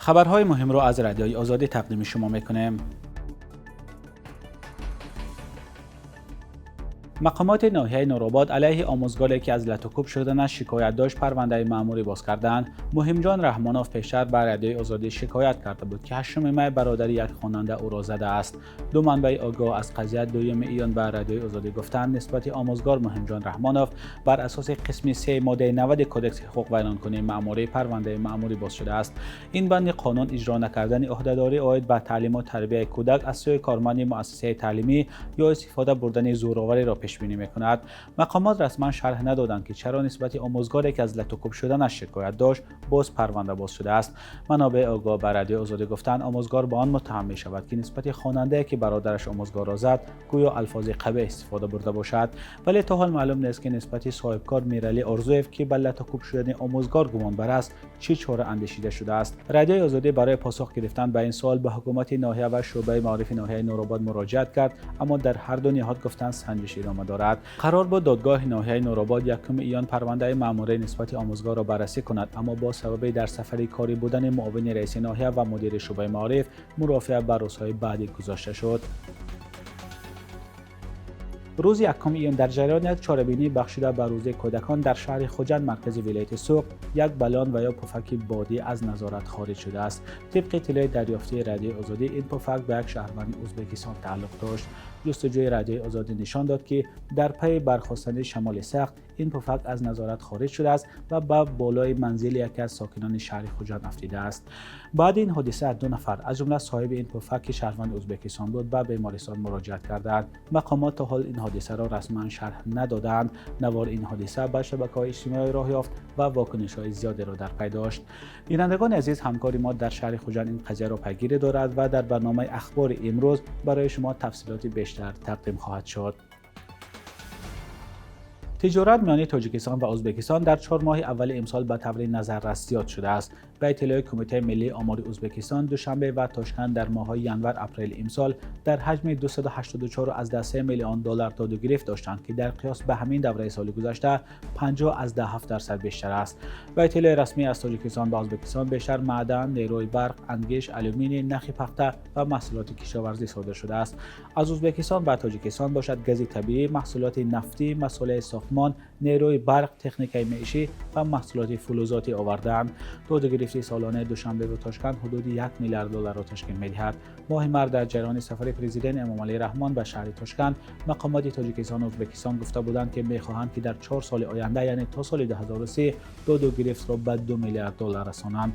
Хабарҳои муҳимро аз Радиои Озодӣ тақдими шумо мекунем. Мақомоти ноҳияи Нуробод алайҳи омӯзгоре, ки аз латукӯб шуданаш шикоят дошт, парвандаи маъмурӣ боз карданд. Муҳимҷон Раҳмонов пештар ба Радиои Озодӣ шикоят карда буд, ки 8 май бародари як хонанда ӯро задааст. Ду манбаи огоҳ аз қазия 2 июн ба Радиои Озодӣ гуфтанд, нисбати омӯзгор Муҳимҷон Раҳмонов бар асоси қисми 3 моддаи 90 Кодекси ҳуқуқвайронкунии маъмурӣ парвандаи маъмурӣ боз шудааст. Ин банди қонун иҷро накардани ӯҳдадорӣ оид ба таълиму тарбияи кӯдак аз сӯи корманди муассисаи таълимӣ ё истифода бурдани зӯровариро пешбинӣ мекунад. Мақомот расман шарҳ надоданд, ки чаро нисбати омӯзгоре, ки аз латукӯб шуданаш шикоят дошт, боз парванда боз шудааст. Манобеи огоҳ ба Радиои Озодӣ гуфтанд, омӯзгор ба он муттаҳам мешавад, ки нисбати хонандае, ки бародараш омӯзгорро зад, гӯё алфози қабеҳ истифода бурда бошад. Вале то ҳол маълум нест, ки нисбати соҳибкор Миралӣ Орзуев, ки ба латукӯб шудани омӯзгор гумонбар аст, чӣ чора андешида шудааст. Радиои Озодӣ барои посух гирифтан ба ин суол ба ҳукумати ноҳия ва шӯъбаи маорифи ноҳияи Нуробод муроҷиат кард, аммо дар ҳар ду ниҳод гуфтанд, санҷиш идома дорад. Қарор буд додгоҳи ноҳияи Нуробод 1 июн парвандаи маъмурӣ нисбати омӯзгорро баррасӣ кунад, аммо бо сабаби дар сафари корӣ будани муовини раиси ноҳия ва мудири шӯъбаи маориф мурофиа ба рӯзҳои баъдӣ гузошта шуд. Рӯзи 1 июн дар ҷараёни як чорабинӣ бахшида ба Рӯзи кӯдакон дар шаҳри Хуҷанд, маркази вилояти Суғд, як балон ва ё пуфаки бодӣ аз назорат хориҷ шудааст. Тибқи иттилои дарёфтии Радиои Озодӣ, ин пуфак ба як шаҳрванди Ӯзбекистон тааллуқ дошт. Ҷустуҷӯи Радиои Озодӣ нишон дод, ки дар пайи бархостани шамоли сахт ин пуфак аз назорат хориҷ шудааст ва ба болои манзили яке аз сокинони шаҳри Хуҷанд афтидааст. Баъди ин ҳодиса ду нафар, аз ҷумла соҳиби ин пуфак, ки шаҳрванди Ӯзбекистон буд, ба бемористон муроҷиат кардаанд. Мақомот то ҳол ин ҳодисаро расман шарҳ надодаанд. Навори ин ҳодиса ба шабакаҳои иҷтимоӣ роҳ ёфт ва вокунишҳои зиёдеро дар пай дошт. Бинандагони азиз, ҳамкори мо дар шаҳри Хуҷанд ин қазияро пайгирӣ дорад ва дар барномаи ахбори имрӯз барои шумо тафсилоти бештар тақдим хоҳад шуд. Тиҷорат миёни Тоҷикистон ва Ӯзбекистон дар 4 моҳи аввали имсол ба таври назаррас зиёд шудааст. Ба иттилои Кумитаи миллии омори Ӯзбекистон, Душанбе ва Тошканд дар моҳҳои январ-апрели имсол дар ҳаҷми 284,3 миллион доллар доду гирифт доштанд, ки дар қиёс ба ҳамин давраи соли гузашта 50,7% бештар аст. Ба иттилои расмӣ, аз Тоҷикистон ба Ӯзбекистон бештар маъдан, нерӯи барқ, ангиш, алюминий, нахи пахта ва маҳсулоти кишоварзӣ содир шудааст. Аз Ӯзбекистон ба Тоҷикистон бошад гази табиӣ, маҳсулоти нафтӣ, масолеҳи сохтмон, нерӯи барқ, техникаи маишӣ ва маҳсулоти фулузотӣ овардаанд. Додугирифти солонаи Душанбе ва Тошканд ҳудуди 1 миллиард долларро ташкил медиҳад. Моҳи март дар ҷараёни сафари президент Эмомалӣ Раҳмон ба шаҳри Тошканд мақомоти Тоҷикистон ва Ӯзбекистон гуфта буданд, ки мехоҳанд, ки дар 4 соли оянда, яъне то соли 2030, додугирифтро ба 2 миллиард доллар расонанд.